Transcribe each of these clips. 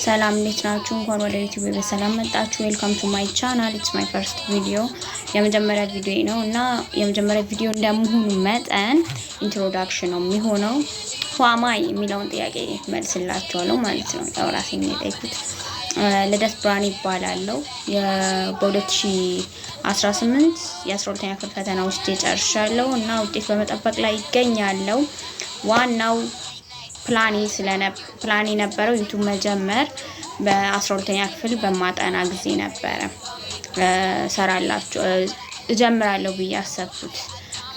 ሰላም፣ እንዴት ናችሁ? እንኳን ወደ YouTube በሰላም መጣችሁ። Welcome to my channel። It's my first video፣ የመጀመሪያ ቪዲዮ ነው እና የመጀመሪያ ቪዲዮ እንደመሆኑ መጠን introduction ነው የሚሆነው። Who am I የሚለውን ጥያቄ መልስላችኋለሁ ማለት ነው። ያው ራሴን የጠየኩት። ልደት ብርሃኔ እባላለሁ። በ2018 የ12ኛ ክፍል ፈተና ውስጥ ጨርሻለሁ እና ውጤት በመጠበቅ ላይ ይገኛለሁ። ዋናው ፕላኔ የነበረው YouTube መጀመር በ12ኛ ክፍል በማጠና ጊዜ ነበረ ሰራላችሁ እጀምራለሁ ብዬ አሰብኩት።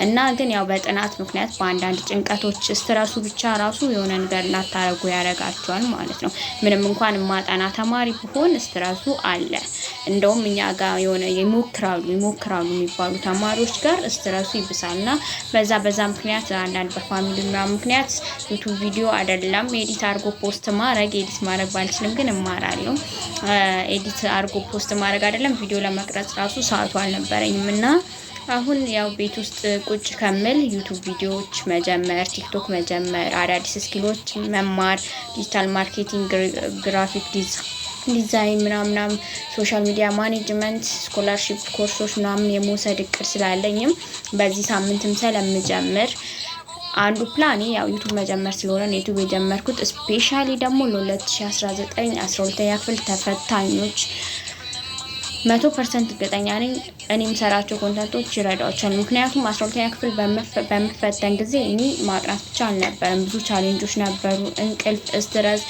እና ግን ያው በጥናት ምክንያት፣ በአንዳንድ ጭንቀቶች፣ stress ኡ ብቻ ራሱ የሆነ ነገር እንዳታረጉ ያደርጋቸዋል ማለት ነው። ምንም እንኳን የማጠና ተማሪ ብሆን stress ኡ አለ። እንደውም እኛ ጋር የሆነ ይሞክራሉ ይሞክራሉ የሚባሉ ተማሪዎች ጋር stress ኡ ይብሳል። እና በዛ በዛ ምክንያት፣ አንዳንድ በ family ምናምን ምክንያት YouTube ቪዲዮ አይደለም edit አድርጎ post ማድረግ፣ edit ማድረግ ባልችልም ግን እማራለሁ። Edit አድርጎ post ማድረግ አይደለም፣ ቪዲዮ ለመቅረጽ ራሱ ሰዓቱ አልነበረኝም። እና አሁን ያው ቤት ውስጥ ቁጭ ከምል YouTube ቪዲዮዎች መጀመር፣ TikTok መጀመር፣ አዳዲስ skill ኦች መማር፣ digital marketing፣ graphic design ምናምናም፣ social media management፣ scholarship ኮርሶች ምናምን የመውሰድ እቅድ ስላለኝም በዚህ ሳምንትም ስለምጀምር አንዱ ፕላኔ ያው YouTube መጀመር ስለሆነ ነው YouTube የጀመርኩት። Specially ደግሞ ለ2019 12ኛ ክፍል ተፈታኞች 100% እርግጠኛ ነኝ እኔ የምሰራቸው content ኦች ይረዷቸዋል። ምክንያቱም 12ኛ ክፍል በምፈተን ጊዜ እኔ ማጥናት ብቻ አልነበረም፣ ብዙ challenge ኦች ነበሩ። እንቅልፍ፣ stress፣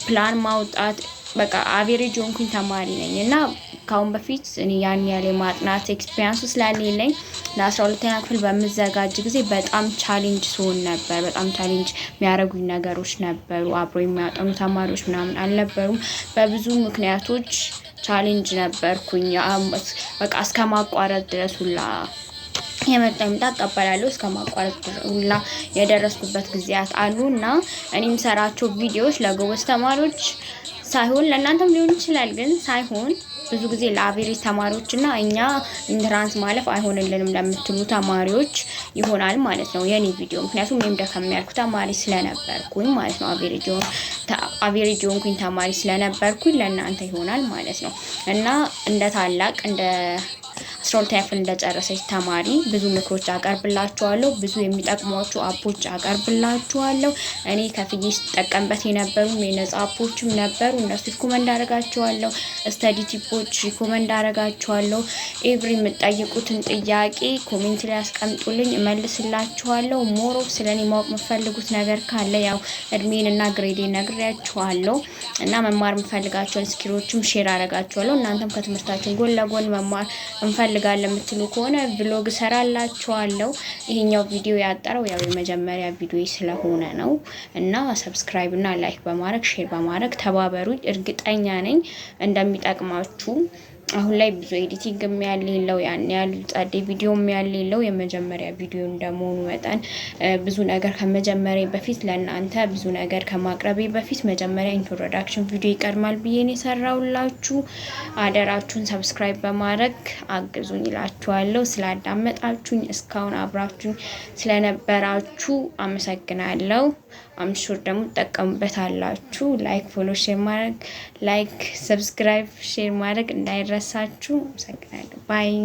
ፕላን ማውጣት፣ በቃ average የሆንኩኝ ተማሪ ነኝ። እና ከአሁን በፊት እኔ ያን ያህል የማጥናት experience ኡ ስለሌለኝ ለ12ኛ ክፍል በምዘጋጅ ጊዜ በጣም challenge ስሆን ነበር። በጣም challenge የሚያደርጉኝ ነገሮች ነበሩ። አብሮ የሚያጠኑ ተማሪዎች ምናምን አልነበሩም። በብዙ ምክንያቶች challenge ነበርኩኝ። በቃ እስከ ማቋረጥ ድረስ ሁላ፣ የመጣ ይምጣ እቀበላለሁ፣ እስከ ማቋረጥ ሁላ የደረስኩበት ጊዜያት አሉ። እና እኔ የምሰራቸው ቪዲዮዎች ለጎበዝ ተማሪዎች ሳይሆን፣ ለእናንተም ሊሆን ይችላል፣ ግን ሳይሆን ብዙ ጊዜ ለ average ተማሪዎች እና እኛ entrance ማለፍ አይሆንልንም ለምትሉ ተማሪዎች ይሆናል ማለት ነው የኔ ቪዲዮ። ምክንያቱም እኔም ደከም ያልኩ ተማሪ ስለነበርኩኝ ማለት ነው። Average የሆንኩኝ ተማሪ ስለነበርኩኝ ለእናንተ ይሆናል ማለት ነው። እና እንደ ታላቅ፣ እንደ 12ኛ ክፍል እንደጨረሰች ተማሪ ብዙ ምክሮች አቀርብላችኋለሁ። ብዙ የሚጠቅሟችሁ app ኦች አቀርብላችኋለሁ። እኔ ከፍዬ ስጠቀምበት የነበሩ የነጻ app ኦችም ነበሩ። እነሱ recommend አደርጋችኋለሁ። Study tip ኦች recommend አደርጋችኋለሁ። Every የምትጠይቁትን ጥያቄ comment ላይ አስቀምጡልኝ፣ እመልስላችኋለሁ። More of ስለ እኔ ማወቅ የምትፈልጉት ነገር ካለ፣ ያው እድሜን እና grade ኤን ነግሬያችኋለሁ እና መማር የምፈልጋቸውን skill ኦችም share አደርጋችኋለሁ። እናንተም ከትምህርታችን ጎን ለጎን መማር እንፈልጋለን የምትሉ ከሆነ vlog እሰራላችኋለሁ። ይሄኛው ቪዲዮ ያጠረው ያው የመጀመሪያ ቪዲዮ ስለሆነ ነው። እና subscribe እና like በማድረግ፣ share በማድረግ ተባበሩኝ። እርግጠኛ ነኝ እንደሚጠቅማችሁ። አሁን ላይ ብዙ editing ያሌለው፣ ያን ያህል ጸዴ ቪዲዮ ያሌለው የመጀመሪያ ቪዲዮ እንደመሆኑ መጠን፣ ብዙ ነገር ከመጀመሪያ በፊት፣ ለእናንተ ብዙ ነገር ከማቅረቤ በፊት መጀመሪያ introduction ቪዲዮ ይቀድማል ብዬ ነው የሰራሁላችሁ። አደራችሁን subscribe በማድረግ አግዙኝ ይላችኋለሁ። ስላዳመጣችሁኝ፣ እስካሁን አብራችሁኝ ስለነበራችሁ አመሰግናለሁ። I'm sure ደግሞ ትጠቀሙበታላችሁ። Like፣ follow፣ share ማድረግ፣ like፣ subscribe፣ share ማድረግ እንዳይረሳችሁ። አመሰግናለሁ። Bye.